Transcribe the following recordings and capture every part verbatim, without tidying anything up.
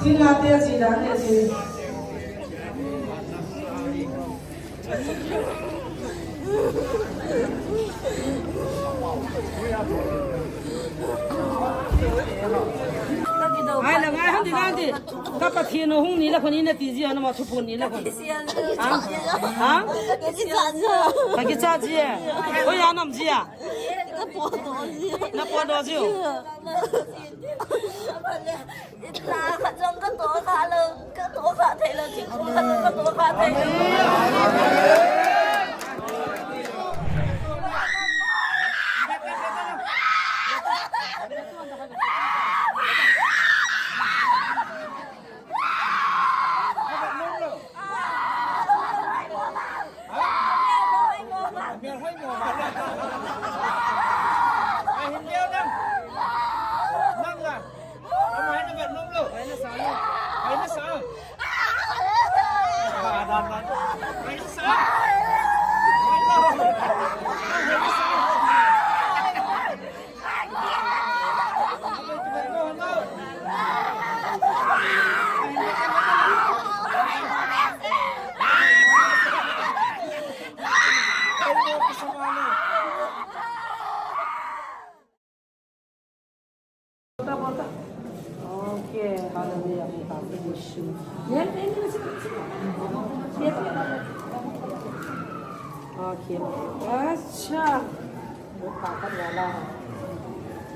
Nga te ji da ne ji. Ai la ngai han di ngai di. Ka Pathen hung ni la khun ina ti ji ana ma thu pon ni la khun. Ha? Ha? Ka kicha ji. Oi anam ji a. Na pon do ji. Okay, hallelujah. Okay, acha.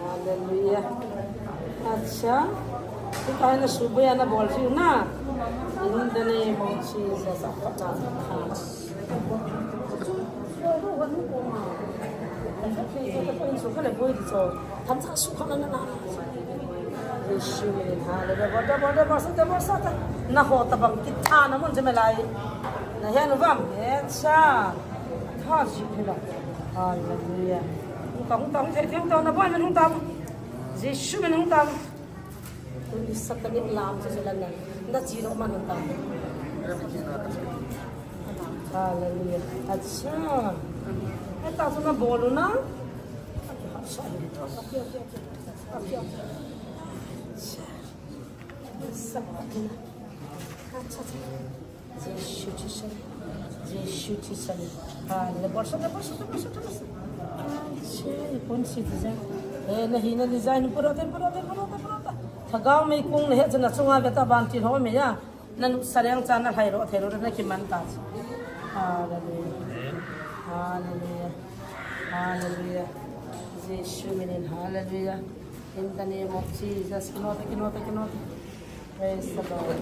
Hallelujah. Acha. Kita na subu ya na bol ji na. In the name of Jesus. Na ho tabang kita na mun jeme lai. Na hian vam. Acha. Tha ji phila. Hallelujah. Hung ta, hung ta, hung thei, hung ta, na boy min hung ta. Jesu min hung ta. Tuni satanic lam chu chu lan nan. Na chi lo man ta. Hallelujah. Acha. Eta chu na bolu na. Acha, acha. Jesu, Jesu. Jesu, Jesu. Ah, le bolsa, le bolsa, le bolsa, le bolsa. Ah, che, pon si design. Eh, na hi na design, pura te, pura te, pura te, pura te. Thagau mei kung le he chana chunga beta ban ti ho me ya. Na nu sareng cha na hai ro, thei ro, na ki man ta. Hallelujah. Hallelujah. Hallelujah. Jesu minin, hallelujah. In the name of Jesus. Kinota, kinota, kinota. Praise the Lord.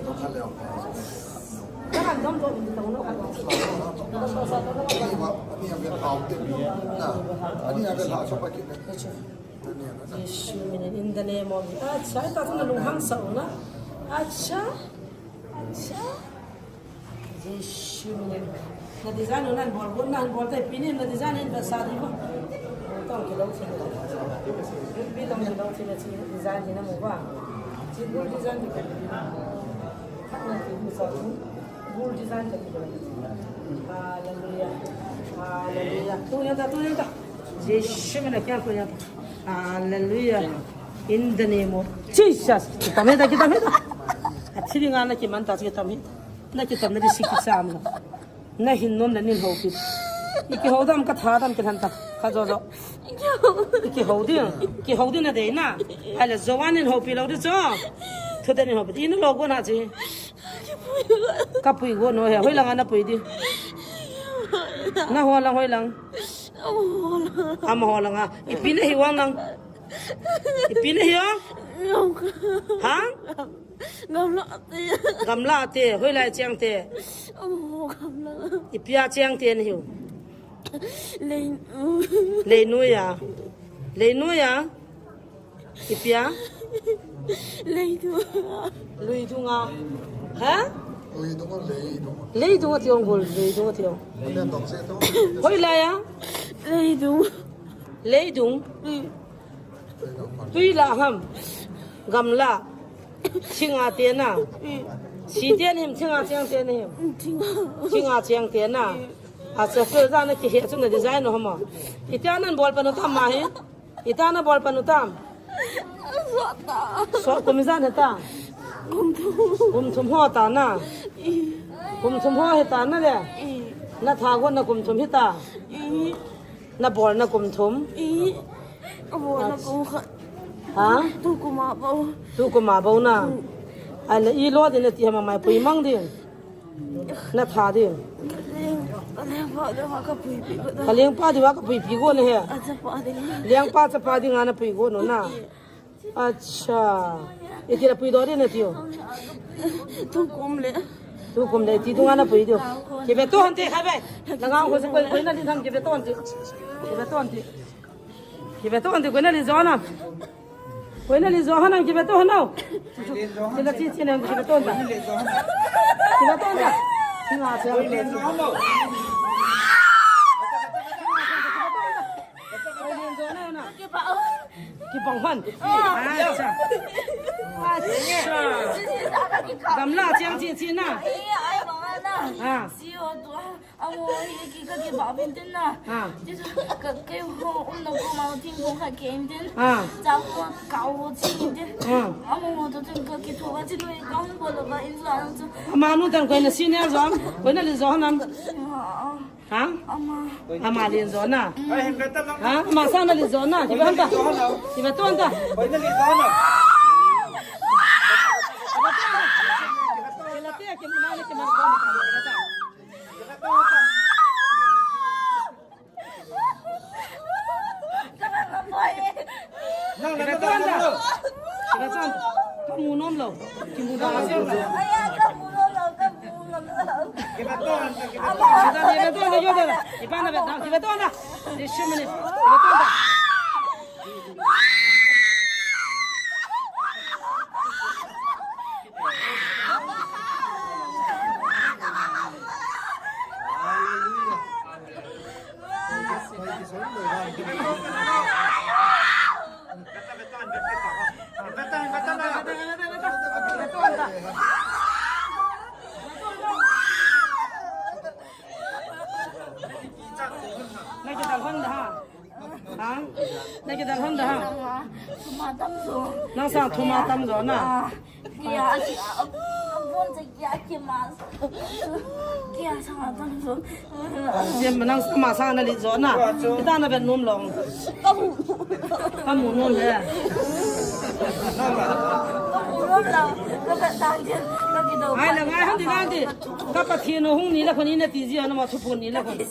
Jesu minin, in the name of, acha, ta na lunghang sa una. Acha. Acha. Jesu minin. Na design na bol, bol na bol te pinin na design in sa di ba. Tong kilo kilo. Bi tong kilo kilo chi design ni na mo ba. Chi bul design ni ka. Khat na ki mu sa tu. Bul design ka. Hallelujah. Hallelujah. Tu ya ta, tu ya ta. Jesu minin kya tu ya ta. Hallelujah. In the name of Jesus. Kita me ta, kita me ta. Athili nga na ki man ta, kita me. Na kitam na di si kisam na. Na hin nom na nin hopi. I kiho dam ka tha dam ki than ta. Ka jo jo. I kiho ding. Kiho ding na dei na. Ai la jo wan nin hopi lo di jo. Thu de nin hopi. I na lo go na chi. Ka pui go no he. Hoi lang na pui di. Na ho lang hoi lang. Ama ho lang a. I pi na hi wang lang. I pi na hi wang. Ha? Gamla te. Gamla te, hoilai chiang te. Oh, gamla. Ipia chiang te nahiu. Leinu. Leinu ya. Leinu ya. Ipia. Leidu. Leidunga. Ha? Leidunga, leidunga. Leidunga tiong bol, leidunga tiong. Hoilai ya. Leidung. Leidung. Hmm. Tui la ham. Gamla. Thinga te na. Chi te na him, thinga chiang te na him. Thinga. Thinga chiang te na. Acha, so ja na ki he chung na design no hama. Ita nan bol pa no tam ma he. Ita na bol pa no tam. So ta. So kumi ja na ta. Kum thum ho ta na. Kum thum ho hi ta na le. Na tha go na kum thum hi ta. Na bol na kum thum. Abo na kum khat. Ha? Tu kum a bo. Tu kum a bo na. Ai na i lo din na ti ha ma mai pui mang din. Na tha din. Ka leng pa de wa ka pui pi go da. Ka leng pa de wa ka pui pi go na he. A chapa de. Leng pa chapa de nga na pui go no na. Acha. Iti la pui do din na ti o. Tu kum le. Tu kum le ti tu nga na pui di o. Ki ve to han te kha ve. Na nga ko se koi koi na din tham ki ve to han ti. Ki ve to han ti. Ki ve to han ti koi na li jo na. Koi na li jo han ki ve to han o. Ti la ti ti na ki ve to han ta. Ki ve to han ta. Ki nga se. Kibang hon. Acha. Acha. Gamla chang chi chi na. Ah. Ah. Ama nu tan koi na senior jong, koi na li jong nam. Ha? Ama. Ama lin jo na. Ha? Ama sa na lin jo na. Kiba hanta. Kiba to hanta. Kiba to hanta. Kiba to hanta. Kamu nom lo. Kimu nom lo. Aya, kamu nom lo, kamu nom lo. Kiba to hanta, kiba to hanta. Kiba to hanta, yo de. Kiba na be, kiba to hanta. This minute. Kiba to hanta. Na kidal hon da ha. Ha? Na kidal hon da ha. Nang sang thuma tam jo na. Kia, kia, abon se kia, kia mas. Kia sa tam so. Siam nang sama sang na li jo na. Kita na bet nom long. Kamu nom he. Kamu nom la. Ka ka ta dia. Ka ki do. Ai la ngai hon di ngai di. Ka Pathen hung ni la khoni na ti ji na ma thu pun ni la khoni.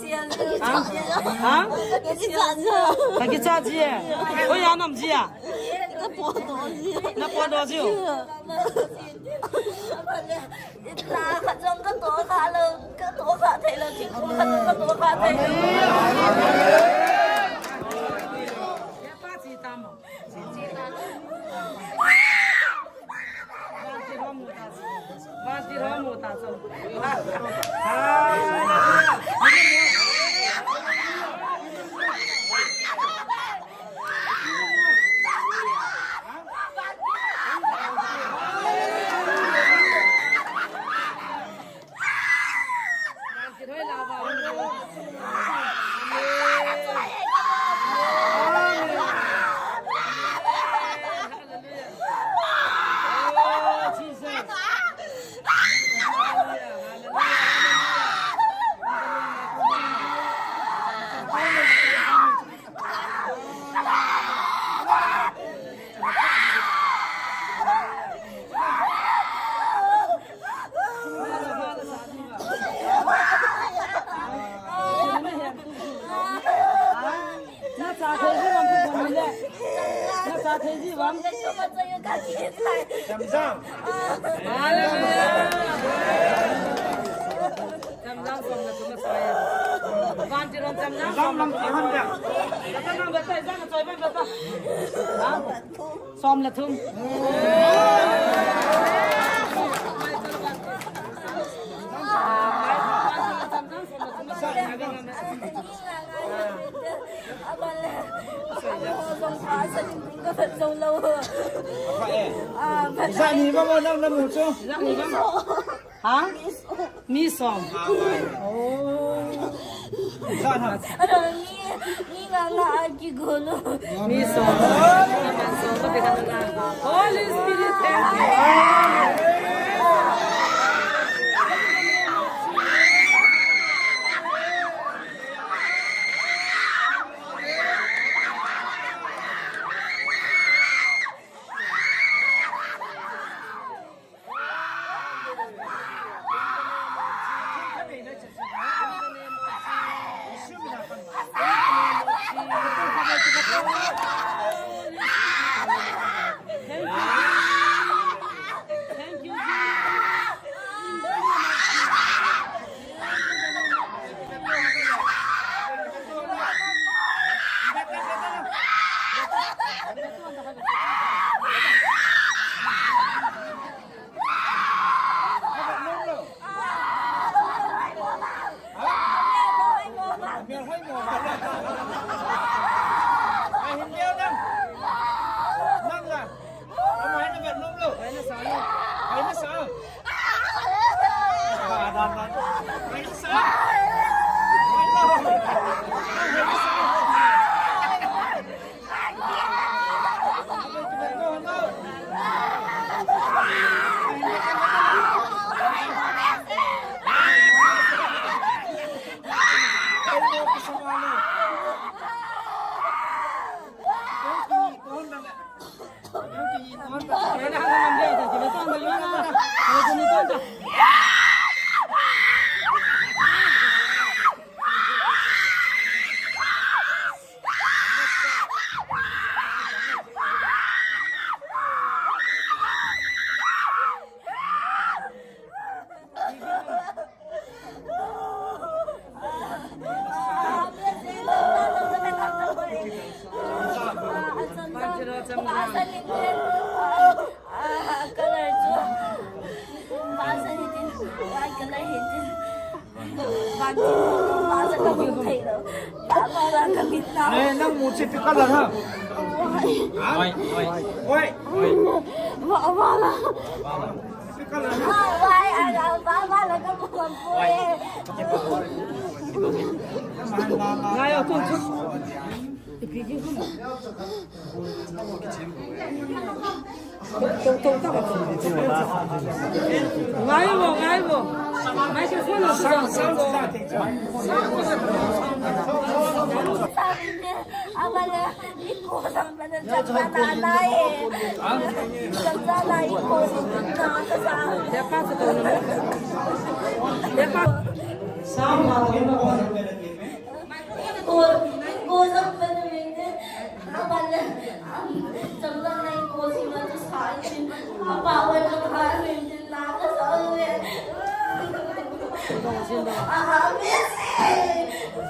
Ha? Ha? Ka ki cha ji. Oi ya nam ji ya. Na po do ji. Na po do ji. Ita ka jong ka to ka lo, ka to ka thei lo, thingkung ka to ka to ka thei lo. Vanti ro mu ta chu. Vanti ro mu ta chu. Na cha thei ji lam tu bon le. Na cha thei ji lam. Cham jam. Hallelujah. Cham jam som na tu na sai. Vanti ron cham jam. Jam lam ti han ja. Kata nang beta, jam na choi ban beta. Ha? Som le thum. Jani ba mo nang na mu chu. Ha? Mi som. Oh. Ano, mi, mi nga nga aki golo. Mi som. Holy Spirit, thank you. Eh, nang mu che pi color ha. Oi, oi. Oi. Oi. Pi color ha. Ngai o tu chu. Ngai mo, ngai mo. Microphone lo sa. Abala, iko sa mana chapana nai. Chapana iko sa. Depa sa to na. Depa. Sa ma to na.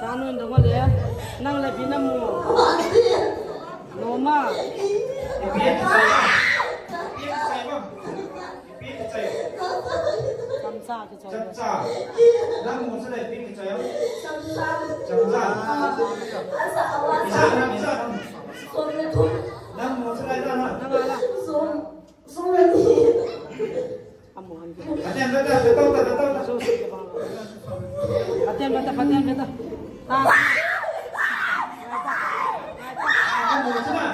Sanun dong le, nang le pi na mu. Loma. Chamcha kichoi. Chamcha. Nang mu chulai pi kichoi. Chamcha. Chamcha. Asa awa. Isa na, isa na. Som le thum. Nang mu chulai na na. Nang ala. Som. Som le ni. Amu han. Aten beta, beta, beta, beta. Aten beta, aten beta. Ta. Nang mu chulai.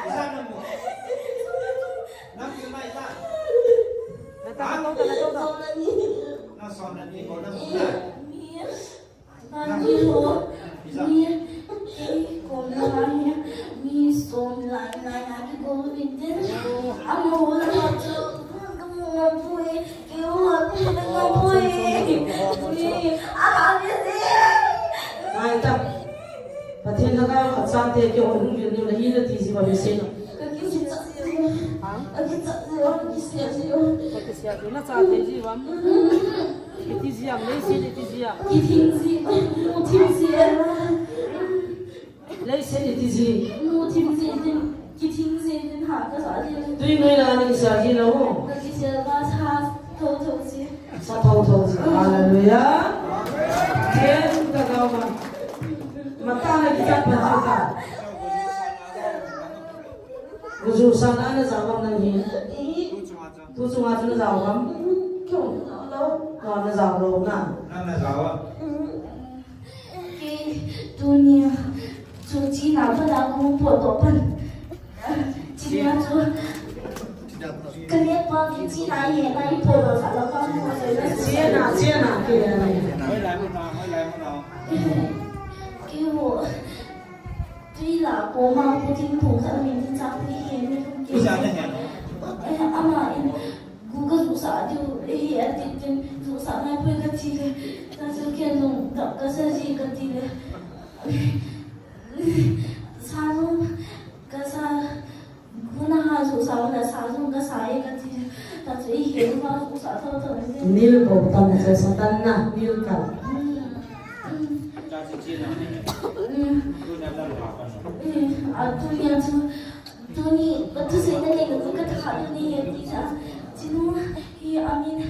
Isa na mu. Nang mu chulai ta. Beta, beta, beta. Nang som na ni ko nang mu chulai. Nani ho, mi, kei kom langa hi, mi som lai lai a kigol uvin tin. Amaho la chu, kamu ngam poi, keiho kamu ngam poi. Mi, a, mi si. Ngai ta. Pathen lhagao khat chate keiho hung vil diu nahi nati ji uvam, mi sei nom. Ka kichat ji uvam. Ka kichat ji uvam, ka kisih ji uvam. Ka kisih ji, na chate ji uvam. Iti ji ham, leiset iti ji ham. Kithing ji, mu thing ji. Leiset iti ji. Mu thing ji, kithing ji, ha, ka sa ji. Tui noi la ni sa ji la ho. Ka kisa ba sa tho tho ji. Sa tho tho ji. Hallelujah. Chen ka ga ma. Mata na kita pa ta. Guju sa na na sa ba na ni. Tu chunga chu na jao ham? Keiho na jao lou. Keiho na jao lou na. Nang na jao a? Kei tunia chu china pa da kong potdoh pan. China chu. Ka neipa kei china hi na i potdoh sa lou ka mo. China, china kei na. Keiho. Tui la koma puting thong sa min tin chang tui he mi thong ke. Tui sa na he. Eh, ama in gu ka ju sa diu, eh, a tin tin ju sa ngai pui ka ti le. Ka ju ke nung da ka sa ji ka ti le. Sa nung ka sa gu na ha ju sa na sa nung ka sa e ka ti le. Ta ju i he ma ju sa tho tho le. Nil ko tam sa sa tan na, nil ka. Hmm. Hmm. Hmm, a tunia chu, tuni, ka thusei na nei, ka thakhat na nei, ti sa. Chinu, hi, a min,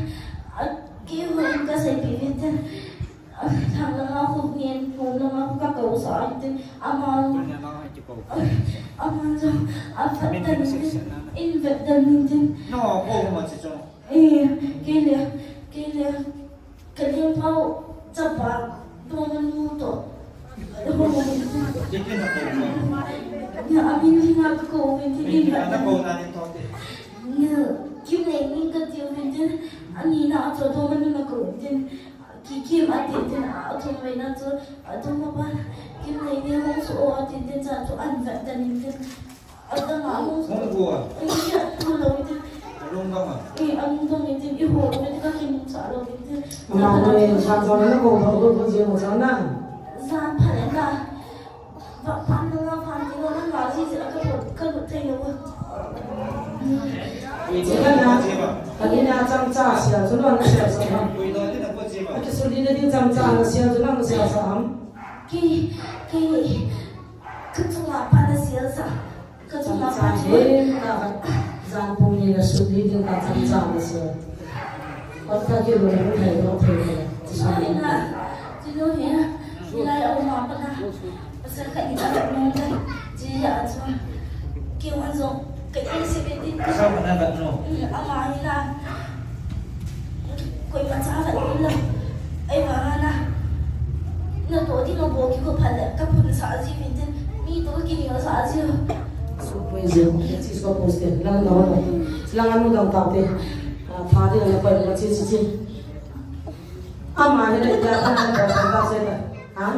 a, keiho in ka seipeh uvin tin. A, thang langa khu ngen, hom langa khu ka kou sa uvin tin. Ama, ama chu, a vet dan in tin, in vet dan in tin. No, ko ma chi chu. Eh, kei le, kei le. Ka lengpa u chapa, Domanu toh. Ni a min hi nga ka kou uvin tin. Ni a na kou na ni toh te. Ni Kimleini ka ti uvin tin. Ani na a chu Domanu na kou uvin tin. Kikim a ti tin, a thum vei na chu, a thum a pa. Kimleini hung su o a ti tin cha chu an vet dan in tin. Adang a hung. Hung ko a. Ei, a tu lo ti. Alung dang a. Ei, alung dang ti, i ho lo ti ka kin sa lo ti. Ama ko e, sa ko na ko ba ko ko je mo sa na. Zan pha le na. Ba pha na la pha ni lo na la ji ji ka ko ka lo te lo. Ui, ti ka na. Ka ni na chang cha sia, chu lo na sia sa. Ui, lo ti na ko je ba. Ki su li na din chang cha na sia, chu lo na sia sa am. Ki, ki, ka chu la pha na sia sa. Ka chungla pa chu. Chang cha he, ka, ka, jan pung ni na sut ni ding ka chang cha na se. Kot ka ki lo ni thei lo thei lo. Chai na, chi lo he, ni lai au ma pa na. Pasal ka ni ta lo no ta. Chi ya chu. Ki wan zo, ka ni se ke din. Ka sa ma na ba no. Mm, ama hi na. Koima cha vat um lo. Ei, vang a na. Na to ding a bol kiko phat le, ka phun sa ji vin tin, mi to ka kinel sa ji. Su pui ji, chi so post te, lang na wa. Lang anu dang tau te. Ah, pha ding na koi ma chi chi chi. Ama hi le ja ta na ko ta se ta. Ha?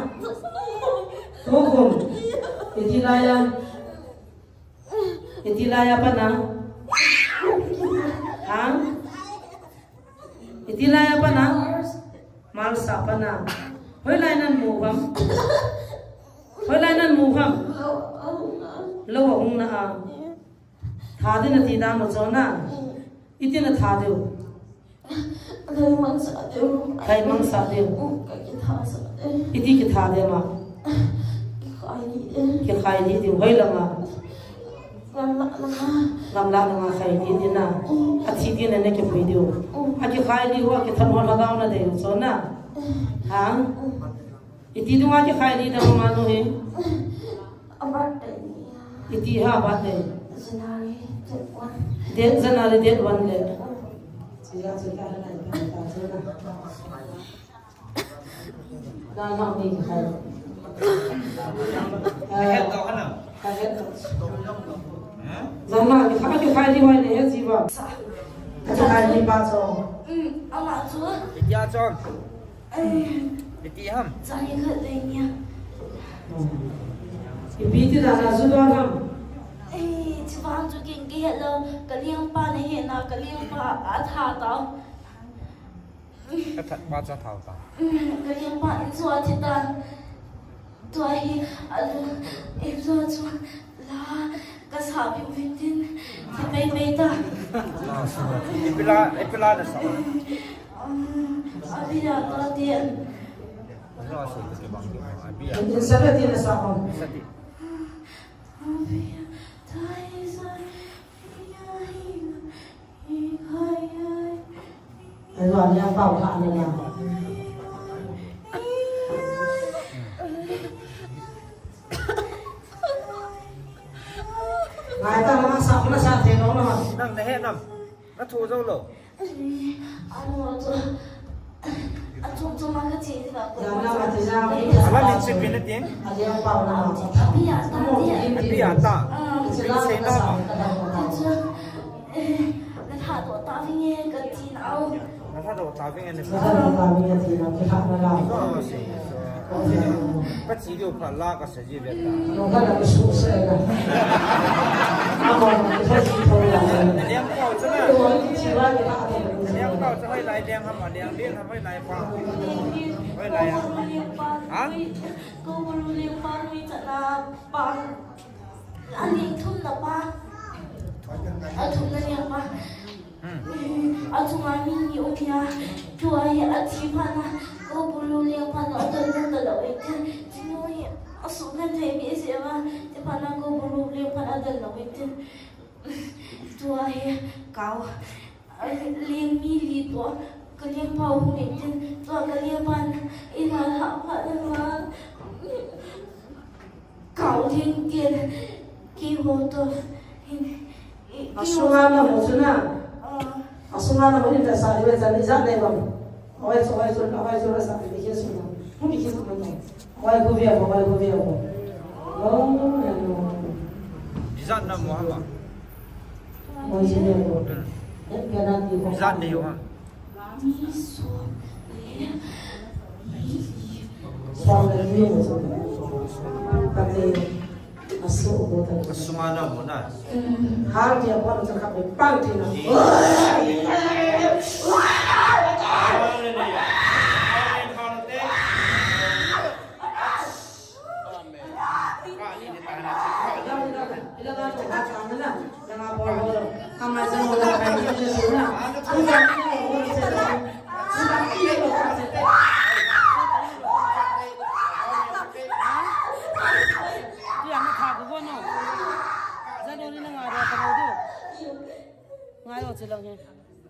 Tu kum. Iti la ya. Iti lai a pat na? Ha? Iti lai a pat na? March a pat na. Hoilai nan mu ham? Hoilai nan mu ham? Lou a hung na a. Tha ding nati dan mo chon na. Iti na tha diu. Lei mang sa diu. Lei mang sa diu. Ka kitha sa diu. Iti kitha diu ma. Kikhai li diu. Kikhai li diu. Hoi langa. Gamla langa. Gamla langa khai li diu na. Athi diu na na kipui diu. Akikhai li ho, akitha ho lhagao na diu chon na. Ha? Iti dunga kikhai li diu ma nu hi. A birthday ni. Iti ha birthday? January date one. Date, January date one le. Oh. Siya, siya, na, na, na, na. Na, na, ni khai. Eh, ka het to. January, ka kikhai li hoi ne, he, jiwa. Sa. Ka kikhai li ba cho. Mm, ama chu. Ya cho. Iti ham? Chai khat le nia. Ipi ti dan a ju don ham? Ei, chuvang chu ken kahet lou, ka lengpa nahet na, ka lengpa atha tau. Atha pa chu atha tau. Ka lengpa in chu athi tan. Tua hi, alu, in chu chu la, ka sa uvin tin, thi pei pei ta. Ipi la, ipi la na sa? Um, abia ta tin. Abia. Sa ti na sa ko. Sa ti. Abia ta sa. Ai, lua ni a pau kha ni na. Ngai ta, na sa, na sa thei lou na. Nang na he nam. Na thu zo lo. Anu chu. Achom chom a kache diu va ko. Jana ma ti ja. Ala ni chi pi na tin. Alia pau na. Api ata. Api ata. Ah. Chi na sa. Chu. Eh, na tha to ta vinge kati nau. Na tha to ta vinge ne. Na tha to ta vinge ti na ki tha na la. Ko si. Ka chi diu pha la ka sa ji ve ta. Nung ka na ka su se na. Ama na ka sa ji tho la. Liang pau cha na. Ko ki chi va ki tha to. Liang pau cha hoi lai liang ham, liang liang ham hoi lai pa. Hoi lai a. Ha? Ko bulu liang pa nui cha na pa. A liang thum na pa. A thum na liang pa. Hmm. A chunga mi ni um ya, tua hi a thi phat na, ko bulu liang phat na, a dol na ka lo e te, chinu hi a su kan thei mi se ma, te phat na ko bulu liang phat a dol lo e te. Tua hi kau, a liang mi li tua, ka liang pau hu e te, tua ka liang phat na, i na ha phat na ma. Kau ding tin, kihou to, hin, i, a sunga na mo chu na. Ah. A sunga na mo hin ta sa le chan ni ja nei bang. Oi chu, oi chu, oi chu sa ni ki sunga. Mu ni ki sunga mo. Oi ku via mo, oi ku via mo. Oh, no. Ni ja na mo ha ma. Oi ji ne mo. Hmm. E ka na ti ko. Ni ja nei ha. Som le ni mo chu. Ka te. Sumana mona. Har dia pon sa kap pang tina.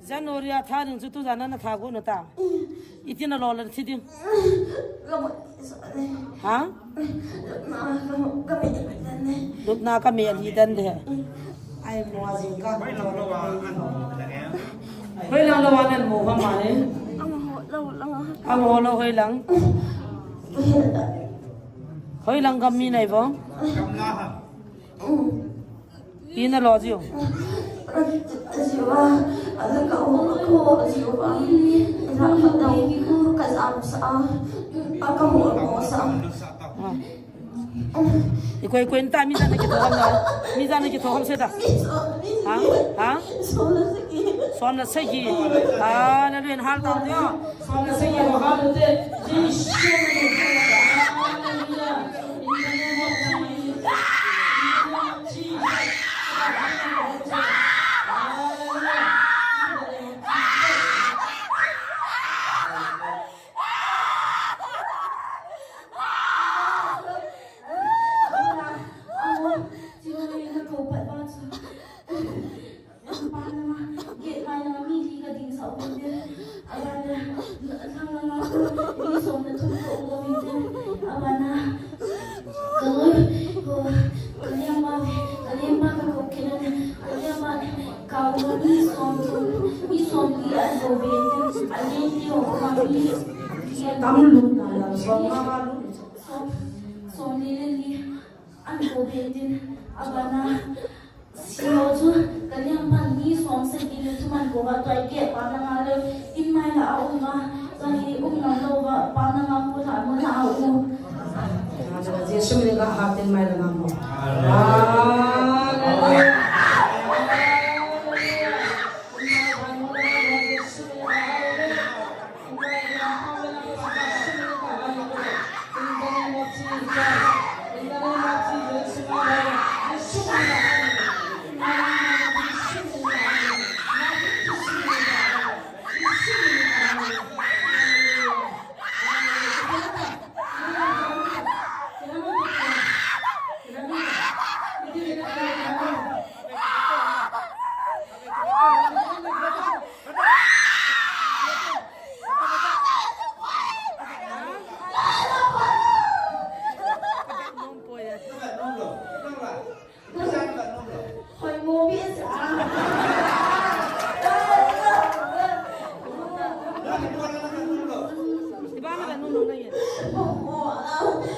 January a tha ding chu tujan na tha go na ta. Iti na lo le thi ding. Ha? Lupna ka me li dan de. Ai mo a jing ka. Hoilang lo wa nan mo ha ma ne. Amo ho lo, lang a. Amo ho lo hoilang. Hoilang gam mi nai vo. Ina lo jiu. Jiu a, ala ka o ko jiu a. Ina ka dau ka sam sa. A ka ho mo sa. Ah. Ikoi, ikoi ta mi jana ki to ham na. Mi jana ki to ham se ta. Ha? Ha? Som la sagi. Ah, na luen hal ta de. Som la sagi ho hal de. Hallelujah. In the name of Jesus. Tam lut na lang som nga nga lut. Som, som li le li an ko be tin abana. Sio chu ka liam pan ni som sagi le thuman ko ba toi ke pa na nga le in mai la a um a, ka hi um ngam lo ba pa na nga ko la mo la a um. Jesu min in ka ha tin mai la ngam mo. Hallelujah.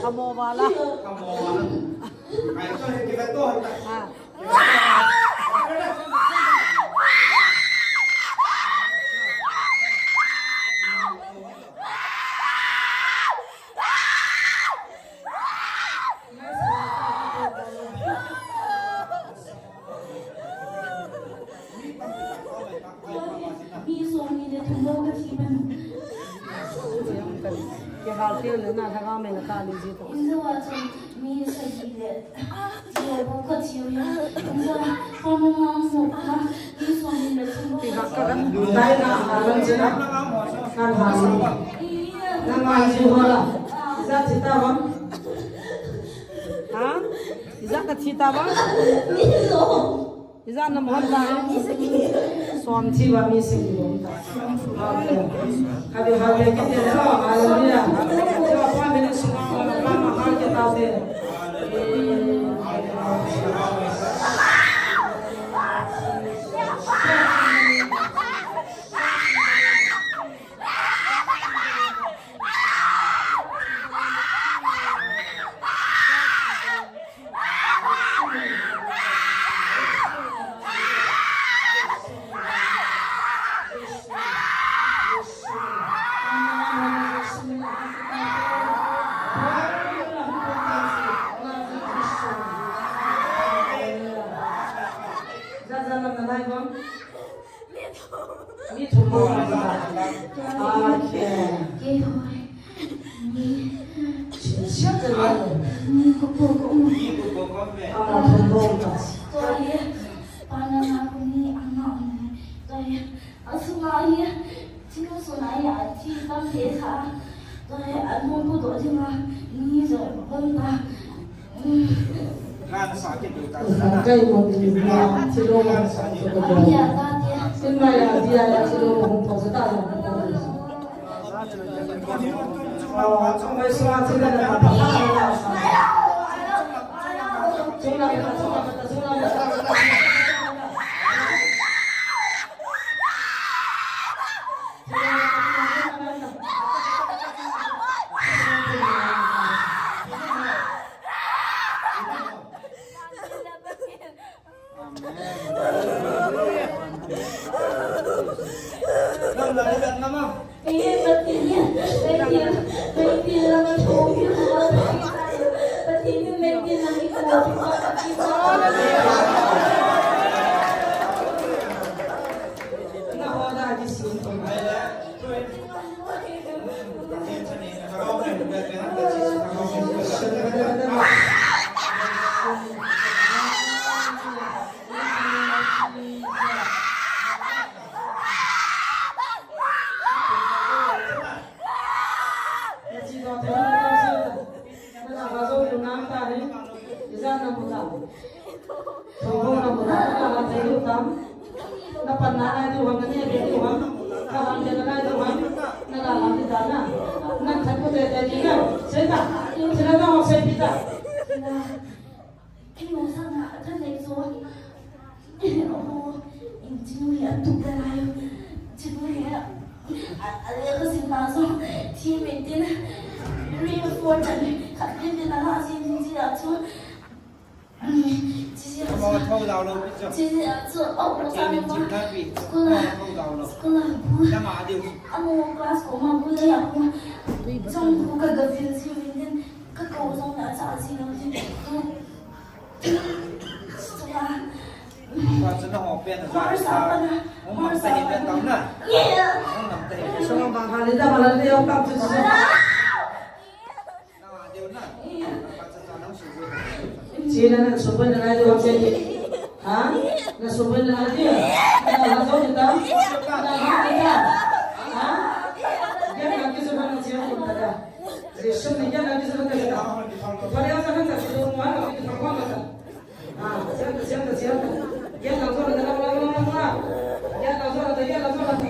Amo wala. Ah. Mi som ni le thum lo ka thi man. Kihal tel le na thaga me na ta le ji to. In the words of mi sagi le. Ti ho bang ka thiu ya. Umba, pa mo nga mo ka. Ni so ni le thum mo. Ti ha ka ran. Dai na ha ran jena. Kan ha ni. Na ngai ju ho la. Ija thi ta bang. Ha? Ija ka thi ta bang? Ni so. Ija na mo ta. Som thi ba mi sing bom ta. Hallelujah. Hallelujah. Hallelujah. Hallelujah. Hallelujah. Mi thum mo ma ta. A ke. Ke hoi. Mi. Siap te lo. Mi ko ko ko. Mi ko ko ko me. A ma thum mo ta. Tua ye. Pa na na ko ni a na ne. Tua ye. A su ma ye. Chinu su na ye a chi tam te sa. Tua ye a mo ko do ji ma. Ni jo bom ta. Na panna nai diu ham, na neh be diu ham, na lam be nai diu ham, na la lam di ta na. Na khat ko te te di na, sei ta, sei na na sei pi ta. Kei mo sa na, ka nei so. Oh, in chinu hi a tu ka lai. Chinu hi a, a le ka sin na so, thi me tin. Ri mo for chan, khat din din na la sin din si a chu. Chichi a chu, oh, sa ni pa. School a, school a bu. Ama class ko ma bu le ya ko. Jong ko ka ga feel si min din. Ka ko jong na cha si lo din. School a. Pa chu na ho pen na. Mars a pa na. Mars a pa na. Yeah. Sung bang ha le da ma le yo kam chu. China na suboi na nai diu ham sei. Ha? Na suboi na nai diu. Na la so ni ta. Na la ni ta. Ha? Gel na kisu na chia kun ta da. Jesu ni gel na kisu na ta. Pare sa na ta su mo ha na ki ta ko na ta. Ha, siam ta, siam ta, siam ta. Gel na so na ta, la la la la. Gel na so na ta, gel na so na ta.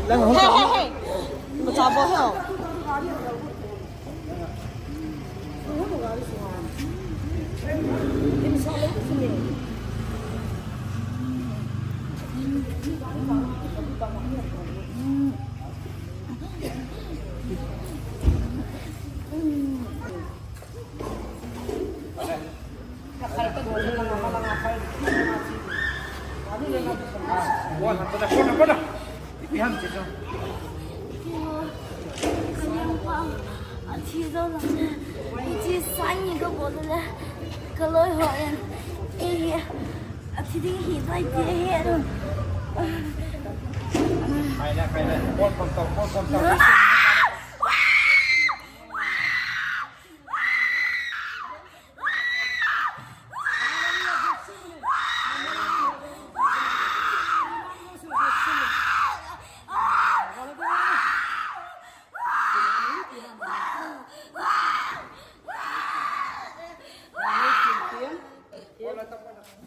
Hey, hey, hey. Athi zo lang le. Hiche sign ni kabol le. Kaloi ho in. Eh, athi ding hi tai ti he ro. Khai le, khai le. Bol pon tau, bol pon tau.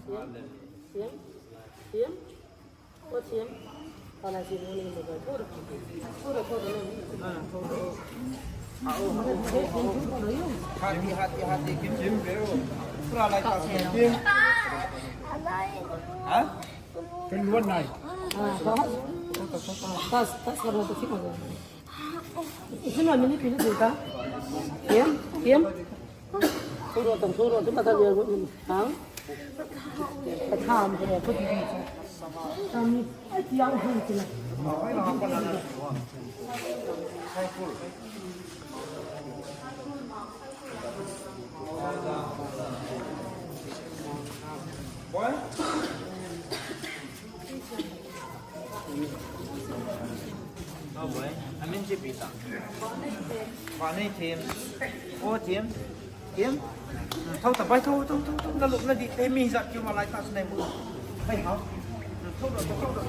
Pathian, Pathian, Pathian, Pathian. Hati, hati, hati, kim, kim, bro. Pura lai ka kim. Ha? Kan luan nai. Tas, tas ka ro to kim. Isin wa mini pili dita. Kim, kim. Thuro tam, thuro tam, mata dia, ha? Tham ko ko. Tam ni ai tiang hu kina. Boy? Oh boy, amin si Peter. Vanei thim. O thim. Thim. Thou ta bai, thou, thou, thou, thou. Na lup na di te mi jat kiu ma lai ta snai mu. Bai hao. Thou do, thou do.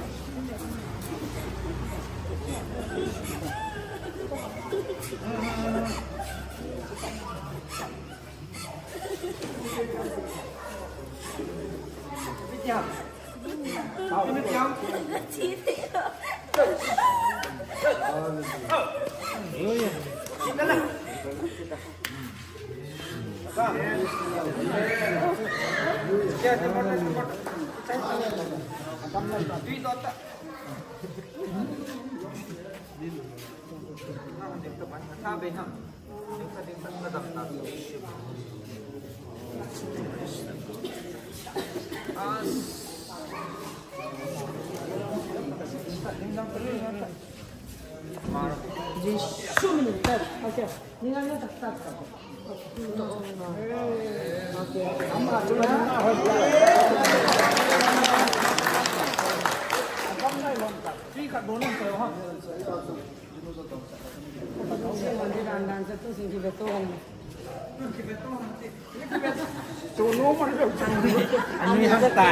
Ani han ta.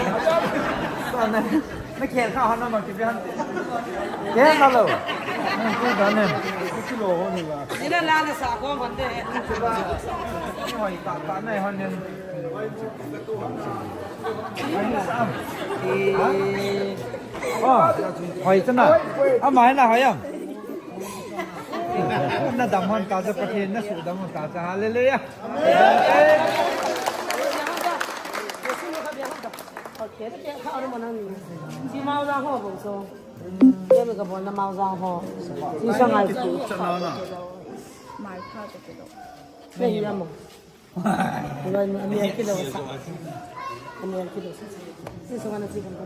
Sana. Na khen kha han ma ki han. Khen kha lo. Ku da ne. Ku kilo ho ni ba. Ni na la na sa ko man de. Ni hoi ta ta ne han ne. Oh, hoi chana. Ama na hoi am. Na dam hon ta cha, Pathen na su dam hon ta cha. Hallelujah. Si Mao Jang ho bol so. Ye mi ka bol na Mao Jang ho. Si sa ngai. Mai pha to ke do. Nei ya mo. Ani ang kilo sa. Ani ang kilo sa. Si so na si kan ko.